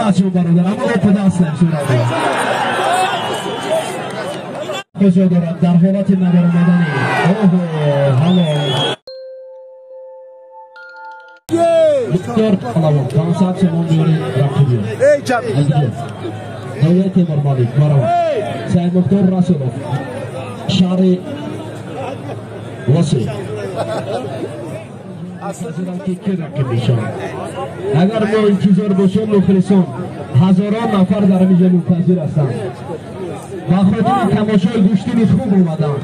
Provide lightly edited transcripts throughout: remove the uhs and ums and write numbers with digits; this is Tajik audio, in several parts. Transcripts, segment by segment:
Бачо бародар, аммо опуда ҳастем сураби. Куҷо дорад дар ҳолати набаромадани. Оҳо, ҳало. Доктор Палавон, 500 сомон меорем рақиби. Ноҳияи Темурмалик, баравон. Саидмухтор Расулов, шаҳри Восеъ. Ки ки рақиб мешавад. Агар мо интизор бошем, мухлисон, ҳазорон нафар дар инҷо мунтазир ҳастанд. Ба хотири тамошои гӯштини хуб омаданд.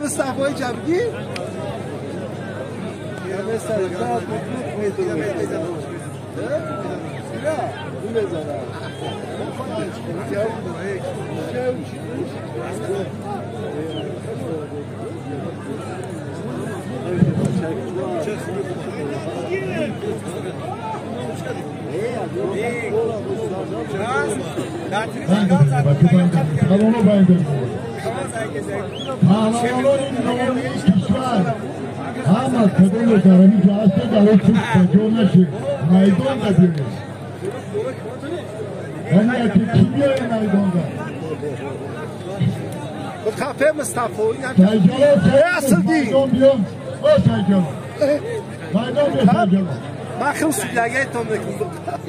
Мустафои Ҷабгӣ? پهلوانان نامی کشور هم از کدوم درمی که هسته در اون توپ کجا نشه میدان دا بیاییم یعنی اگه کی بیاییم میدان دا خفه مصطفی سیجالا میدان بیام او سیجالا میدان بیا سیجالا من خیلی سیلگه تون میکنم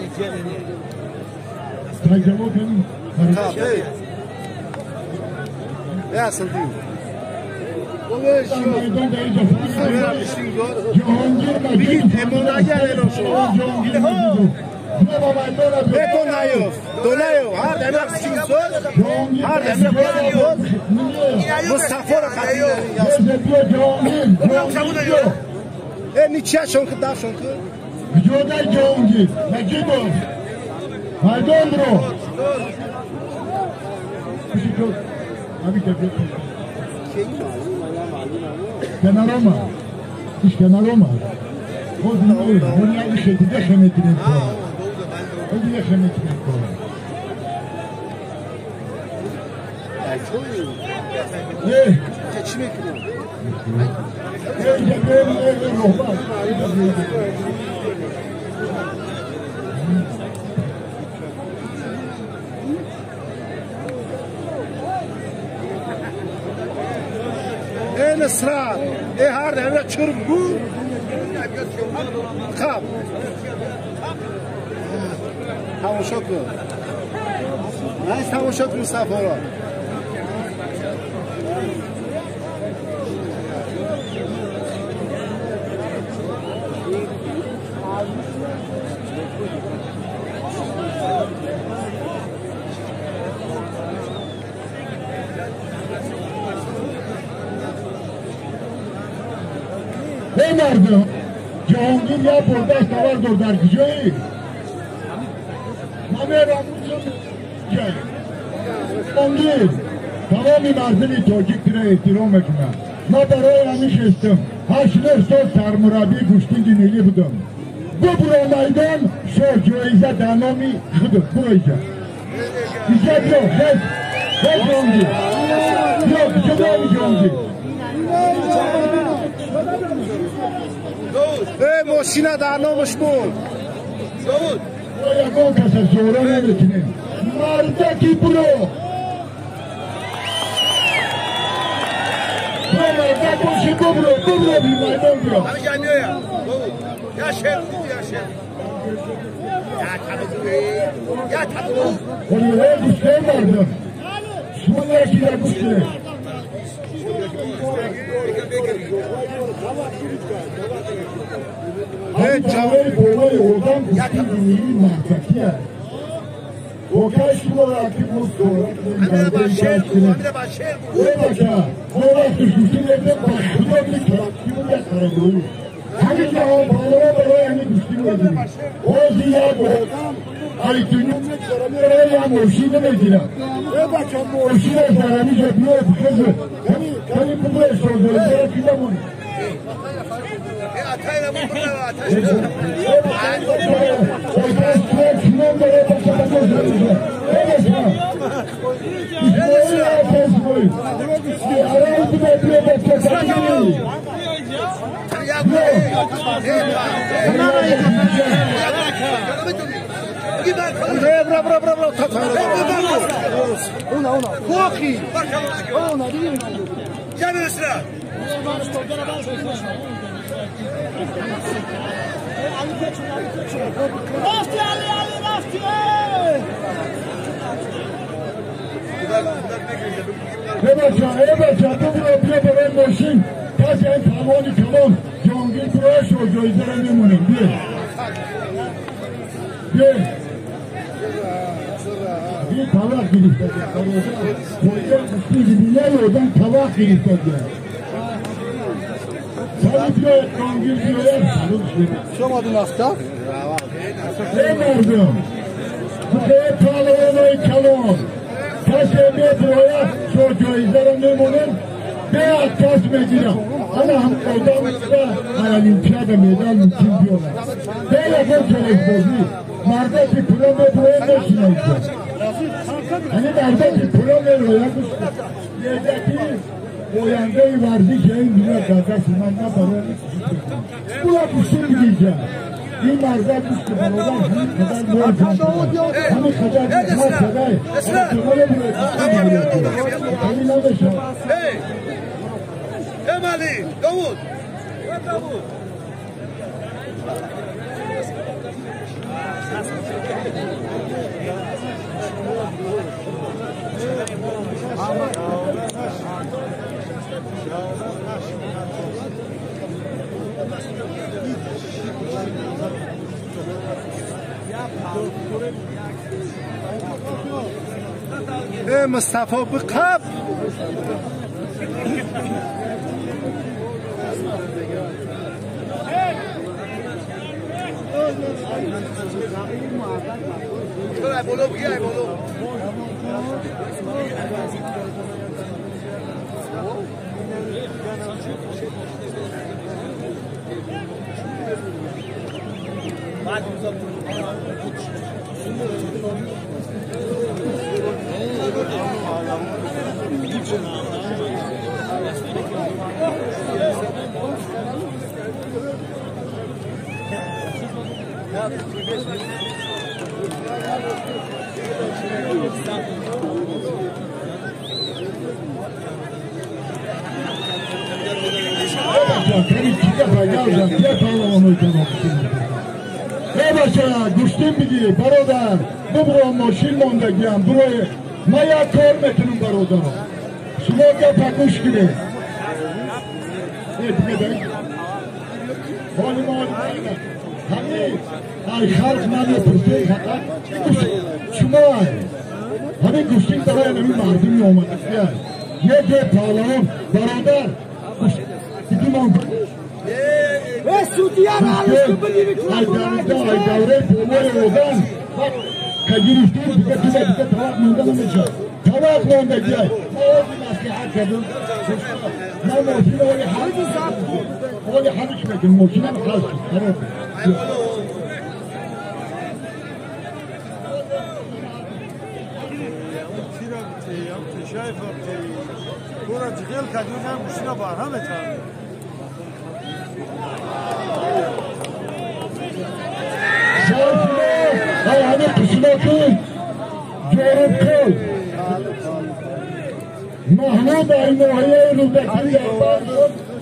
سیجالا کنیم خفه کنار ایش کنار اومد. خود نوی، دنیا ایش دیگه خمیتینه کار. دیگه خمیتینه کار. چی میکنم؟ ای نصرت ای هر دفعه چرم بود خب تماشا کن نه تماشا کن مصطفی را ای مردم جهانگیر یا برده سوار دور در کجایی؟ من جهانگیر تمام مردم تاجیک را احترام میکنم. من برای همین شستم 8 سال سرمربی گوشتینگ ملی بودم. ببرو میدان شاه جایزه در نامی خودت برو اینجا اینجا بیا خیز خیز جهانگیر بیا کجا داری جهانگیر؟ ای ماشین در نامش بود یکان کس از زوره نمیتونیم مردکی برو برو مردک باشی ببرو ببرو بی میدان بیا یا شیر یا شیر یا تبدو خلیه گوشته مردم شما یکی در گوشته جواب بالای اردن گوشتی ملی مردکی هست وکش رو رقیب مستورت نمی‌دارد. او وقتی گوشتی نمی‌دارد با خدا می‌کرد یک خرابویی همین جهان بالا برای همین گوشتی می‌داریم اوزی یک آدم ایتونی برای هم مرشی نمی‌گیرم مرشی از درمی جا بیا بخزه کمی بگو اشتازه کی نمونی مصطفی بقب برادر ببرو ماشین ماندگیم برو ما یک کار میکنم برادر شما گپ گوش کنید حال ما همه ای خلق نمیپرسه فقط شما همه گوشتین برای همین مردمی آمده یک پهلوان برادر دوره بابای آدم که گرفتیم دیگه دیگه طلاق مونده نمیشه طلاق مونده دیگه ما مصلحت کردم ما ماشین ولی حالی حلش میکنم ماشین هم خلص خراب. محمود ای ناحیه رودکی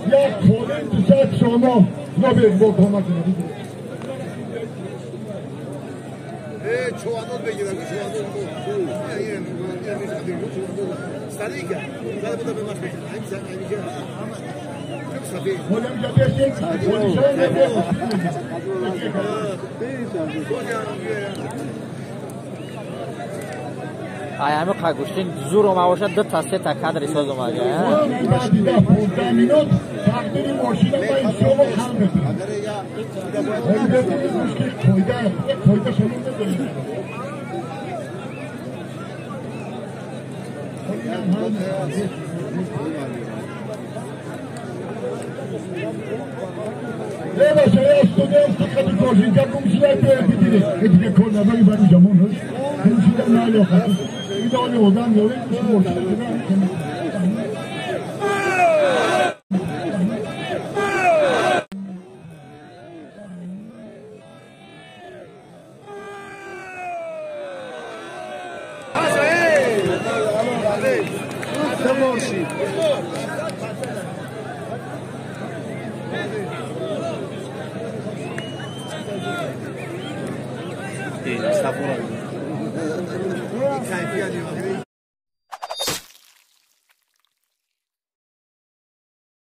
یک کولین 200 سامان نبید با کمک نبید. چوانود بگیرم چوانود ай ҳами қагуштин зур омада бошад, ду та се та кадри соз омада. Якта боршид. Сафура. Кайфият.